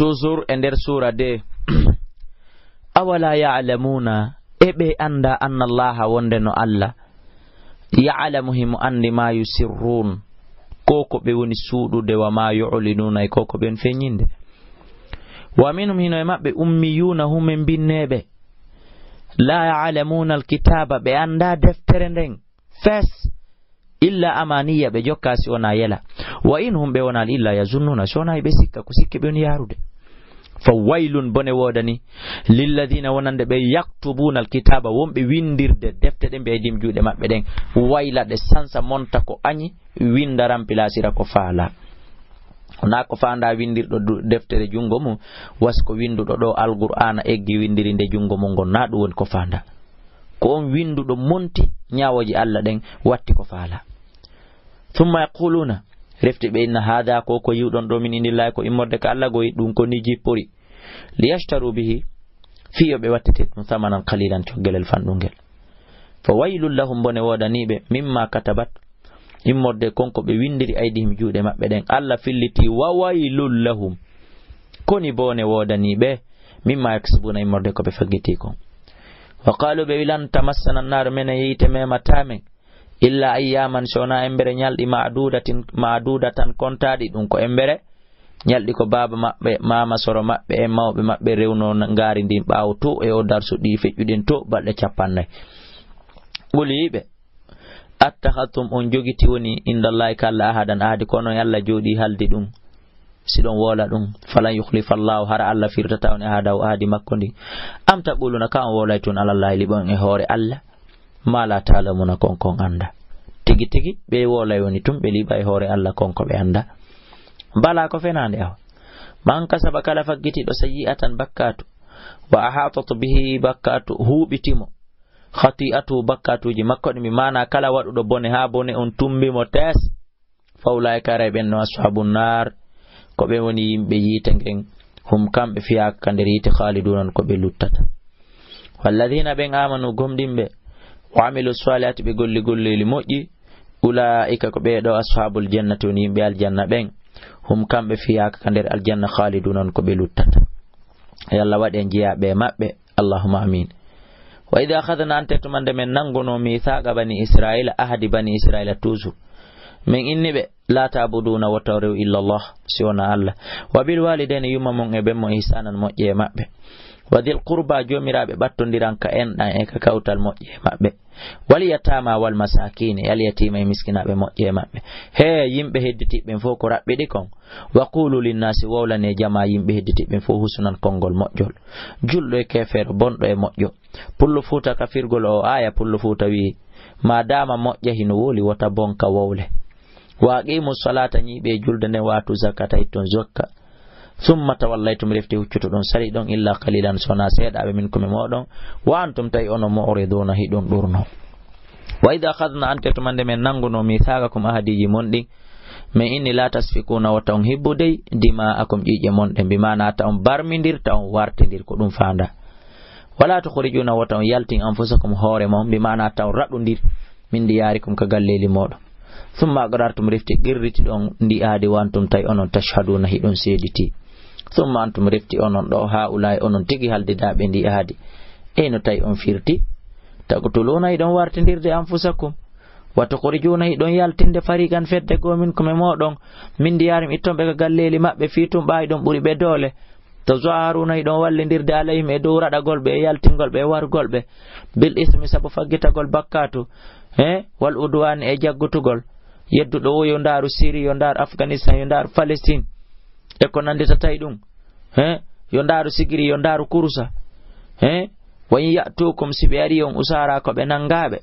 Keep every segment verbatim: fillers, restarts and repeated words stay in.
Toujours e nder suura de. Awala ya'lamuna, e ɓe annda anna Allaha wonde no Allah. Ya'lamu himo anndi ma yusirrun, ko ko ɓe woni suuɗude, wa ma yu'linuna, e ko ko ɓen feññinde. Wa minhum, hino e maɓɓe, ummiyuna, humen binneeɓe. La ya'lamuna alkitaba, ɓe annda deftere nden. Fes, illa amaniya, ɓe jokka si wona yela. Wa in hum, ɓe wonal illa yazunnuna, si wona ɓe sikka, ko sikke ɓe woni yaarude. Fa waylun, bone woodani, lilladina, wonande ɓe, yaktubuna alkitaba, wonɓe windirde defte ɗen, bi aydihim, juuɗe maɓɓe ɗen, wayla ɗe sansa monta ko añi, winda rampilasira ko faala. Wona ko faanda windirɗo du-, deftere junngo mum, was ko winnduɗo ɗo Alqur'aana eggi winndiri nde junngo mum ngon, na ɗum woni ko faanda. Ko on winnduɗo monti ñaawooje Alla ɗen, watti ko faala. Thumma yaquluna, refti ɓe inna haada, ko ko yiwɗon ɗo min indillahi, ko immorde ka Alla goyi, ɗum ko ni jippori. Liyashtaru bihi, fii yo ɓe wattite ɗum, thamanan qalilan, coggelel fanɗungel. Fa waylun lahum, bone woodaniiɓe, mimma katabat, immorde kon ko ɓe winndiri, aydihim, juuɗe maɓɓe ɗen. Alla filliti, wa waylun lahum. Koni bone woodaniiɓe, mimma yaksibuna, immorde ko ɓe faggiti kon. Wa qalu, ɓe wi, lan tamassana annaaru, menen yiite memataa men, illa ayyaman, so wonaa embere ñalɗi, ma'dudatin, ma'dudatan, kontaaɗi, ɗum ko embere ñalɗi ko baaba maɓɓe, maama soro maɓɓe, e mawɓe maɓɓe rewno ngaari ndin ɓaawo to, e o darsu ɗi feƴƴuɗen to, balɗe cappannayi. Qul, yiiɓe, attakhadhtum, on jogiti woni, indallahi, ka Alla, ahadan, ahadi, kono e Alla jooɗi haldi ɗum, si ɗon woola ɗum, falan yukhlifa Allahu, hara Alla firtata on ahadahu, ahadi makko ndin. Am taquluna, ka on woolay tun, alallahi, liɓon e hoore Alla, ma la ta'lamuna, kon kon annda. Tigi tigi, ɓe woolay woni tun, ɓe liɓa e hoore Alla kon ko ɓe annda. Bala ko fenaande awa. Man kasaba, kala faggitiiɗo, sayyi'atan, bakkaatu, wa ahatat bihi, bakkaatu huuɓitimo, khati'atu, bakkaatuuji makko ɗi, mi maana kala waɗuɗo bone haa bone on tumbi mo tes, fa ulaa'ika, haray ɓen no ashaabun naar, ko ɓe woni yimɓe yiite ngen, hum, kamɓe, fiha, ka nder yiite, khaliduna, ko ɓe luttata. Walladina, ɓen, amanu, gomɗinɓe, wa amilu salihati, ɓe golli golleeli moƴƴi, ulaa'ika, ko ɓee ɗoo, ashaabul jannati, woni yimɓe aljanna ɓen, hum, kamɓe, fiha, ka nder aljanna, khaliduna, ko ɓe luttata. Yo Alla waɗ en jeyaaɓe e maɓɓe. Allahumma amin. Wa idh akhadhna, ante tuma nde men nanngunoo, mithaqa bani Israila, ahadi bani Israila, toujours. Men inni ɓe, la ta'buduna, wota on rew illa Allah, si wona Allah. Wa bil walidayni, yumma mon e ben mon, ihsanan, moƴƴe e maɓɓe. Wa dhil qurba, joomiraaɓe ɓattondiran ka enɗan e ka kawtal, moƴƴe e maɓɓe. Wal yatama wal masakin, e al yatima e miskinaaɓe, moƴƴe e maɓɓe. He yimɓe hedditiiɓe ɓen fof ko raɓɓiɗi kon. Wa qulu linnaasi, wowlane jamaa yimɓe hedditiiɓe ɓen fof husnan konngol moƴƴol. Julɗo e keefeero, bonɗo e moƴƴo. Pullo Fuuta ka firgol o aaya, Pullo Fuuta wi'i, ma daama moƴƴa hino woli, wota bonka wowle. Wa aqimu salata, ñiiɓe e julde nden, wa atu zakata, itton zokka. Summa tawallaytum, refti huccutoɗon, saliɗon, illa qalilan, so wonaa seeɗaaɓe, minkum e mooɗon, wa antum, tawi onon, mu'riduna, hiɗon ɗurno. Wa idh akhadhna, ante tuma nde men nanngunoo, mithaqakum, ahadiiji mon ɗin, men inni, la tasfikuna, wota on hibbu dey, dima'akum, ƴiiƴe mon ɗen, bi maana ta on barmindir, ta on wartindir, ko ɗum faanda. Wala tukhrijuna, wota on yaltin, anfusakum, hoore mon, bi maana ta on raɗundir, min diyarikum, ka galleeli mooɗon. Summa aqrartum, refti qirritiɗon ndi ahadi, wa antum, tawi onon, tashhaduna, hiɗon seediti. Summa antum, refti onon ɗo, haa'ulaa'i, onon tigi haldidaaɓe ndi ahadi. Eyno tawi on firti? Taqtuluna, hiɗon wartindirde, anfusakum. Wa tukhrijuna, hiɗon yaltinde, fariqan, fedde goo, minkum, e mooɗon, min diyarihim, itton ɓe ka galleeli maɓɓe, fii tun ɓaawiɗon ɓuri ɓe doole. Tazaharuna, hiɗon wallindirde, alayhim, e dow raɗagol ɓe, e yaltingol ɓe, e wargol ɓe, bil ismi, sabu faggitagol bakkaatu, he, wal udwani, e jaggutugol. Yedduɗo o yo ndaaru Siri, yo ndaaru Afghanistan, yo ndaaru Palestine, e ko nanndita tawi ɗum, he, yo ndaaru Sigiri, yo ndaaru Kurusa, he. Wa in ya'tukum, si ɓe ari on usaara, ko ɓe nanngaaɓe,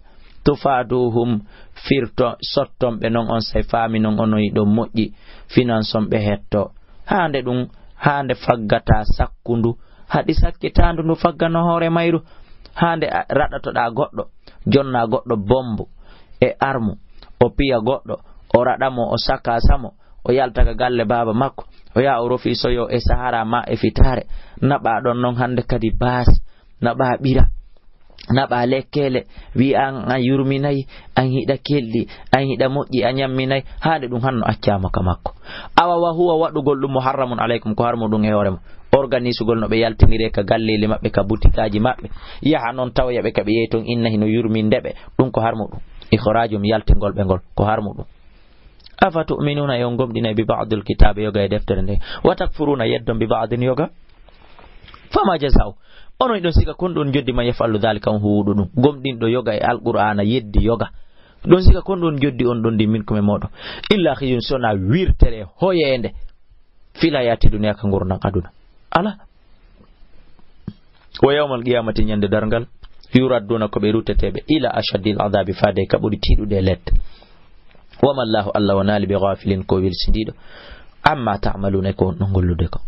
tufaduhum, firto, sotton ɓe non, on sey faami non, onon hiɗon moƴƴi, finanson ɓe hetto. Haa nde ɗum, haa nde faggata sakkundu, haɗi sakkitaandu ndu faggano hoore mayru, haa nde a-, raɗatoɗaa goɗɗo, jonna goɗɗo bombu e armu, o piya goɗɗo, o raɗa mo, o sakasa mo, o yalta ka galle baaba makko, o yaha o rofi soyo e Sahara ma e fitaare, naɓa ɗon non hannde kadi baas, naɓa ɓira. naɓa lekkeele, wi an a yurminay, an hiɗa kelɗi, an hiɗa moƴƴi, a ñamminay, haande ɗum hanno accaama ka makko. Awa wa huwa waɗugol ɗum muharramun alaykum, ko harmu ɗum e hoore mo. Organisugol no ɓe yaltinire ka galleeli maɓɓe, ka butikaaji maɓɓe. Yaha noon tawoya ɓe ka ɓe yehi toon inna hino yurminde ɓe. Ɗum ko harmu ɗum. Ikhrajum yaltingol ɓe ngol, ko harmu ɗum. Afa tu'minuna, yo on gomɗinay bi ba'dil kitaabe yoga e deftere nde. Wa takfuruna, yeddon bi ba'din yoga. Fama jaza'u. Onon hiɗon sika kon ɗon joddi man yaf'alu dhalika on huwuɗo ɗum. Gomɗinɗo yoga e Alqur'aana yeddi yoga. Ɗon sika kon ɗon joddi on ɗon ndi minkum e mooɗon. Illa khizyun sona wirtere hoyeende. Fil hayati dunya ka ngurndan aduna. Ala. Wa yawmal qiyamati ñande darngal. Yuradduna ko ɓe rutteteeɓe. Ila ashaddil adabi faade ka ɓuri tiiɗude e lette. Wa mallahu Allah wonaali bi ghafilin ko wilsindiiɗo. Amma ta'maluna ko on ɗon gollude ko.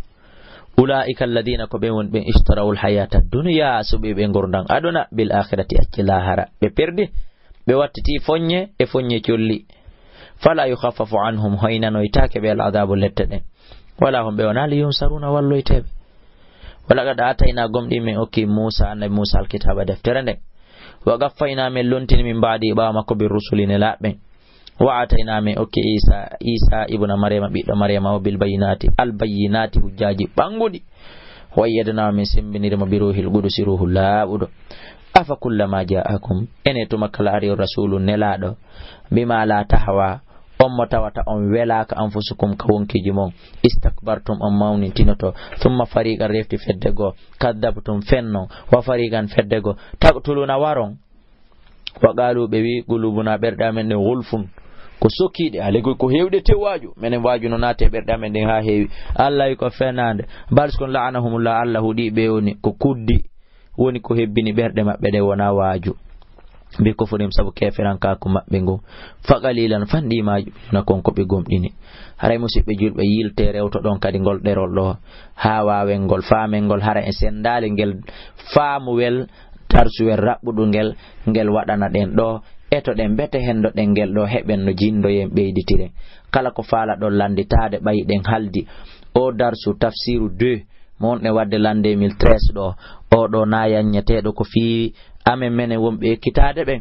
Ulaa'ika alladina ko ɓen woni ɓen ishtarawul hayata dunya suɓi ɓe ngurndan aduna bil akhirati acci lahara. Ɓe perdi, ɓe wattiti foññe e foññe colli. Fala yukhaffafu anhum hoynanoytaake ɓe al adabu lette ɗen. Wala hum ɓe wonaali yunsaruna walloyteeɓe. Walaqad atayna gomɗi men okki Musa annabi Musa alkitaba deftere nden. Wa qaffayna men lontini min baadi ɓaawo makko bi rusuli nelaaɓe ɓen. Wa atayna min okki Isa, Isa ibna Maryama, ɓiɗɗo Maryama o, bil bayyinati, al bayyinati, hujjaji ɓanguɗi. Wa ayyadna min sembiniri mo bi ruhil qudusi, ruhu laaɓuɗo. Afa kullama ja'akum, ene tuma kala ari rasulu nelaɗo, bima la tahwa, on mo tawata on welaka anfusukum ka wonkiji mon, istakbartum on mawnintinoto, thumma fariqan refti fedde goo, kadhabtum fennon, wa fariqan fedde goo, taqtuluna waron. Wa qalu, ɓe wi, qulubuna ɓerɗe amen ɗen gulfun, ko sokiɗe, haalay koy ko hewɗe tew waaju, menen waaju no naati e ɓerɗe amen ɗen haa heewi. Allah wi ko fenande. Bal kon la'anahumullah, Allah huɗi ɓe woni ko kuddi, woni ko hebbini ɓerɗe maɓɓe ɗen wona waaju. Bi kufrim sabu keferankaaku maɓɓe ngu. Fa qalilan fanɗi ma na kon ko ɓe gomɗini. Haray musiɓɓe julɓe yilte rewto ɗon kadi ngol ɗerol ɗo. Haa waawen ngol faamen ngol hara e sendaali ngel faamuwel darsuwel raɓɓuɗungel, ngel waɗana ɗen ɗo, eto ɗen mbete hendo ɗen ngel ɗo, heɓen no jindoyen ɓeyditiren. Kala ko faala ɗon landitaade ɓayi ɗen haldi. O darsu tafsiru deux, mo wonɗen waɗde l'an deux mille treize ɗo, o ɗo na yaññeteeɗo ko fii amen menen wonɓe ekkitaade ɓen.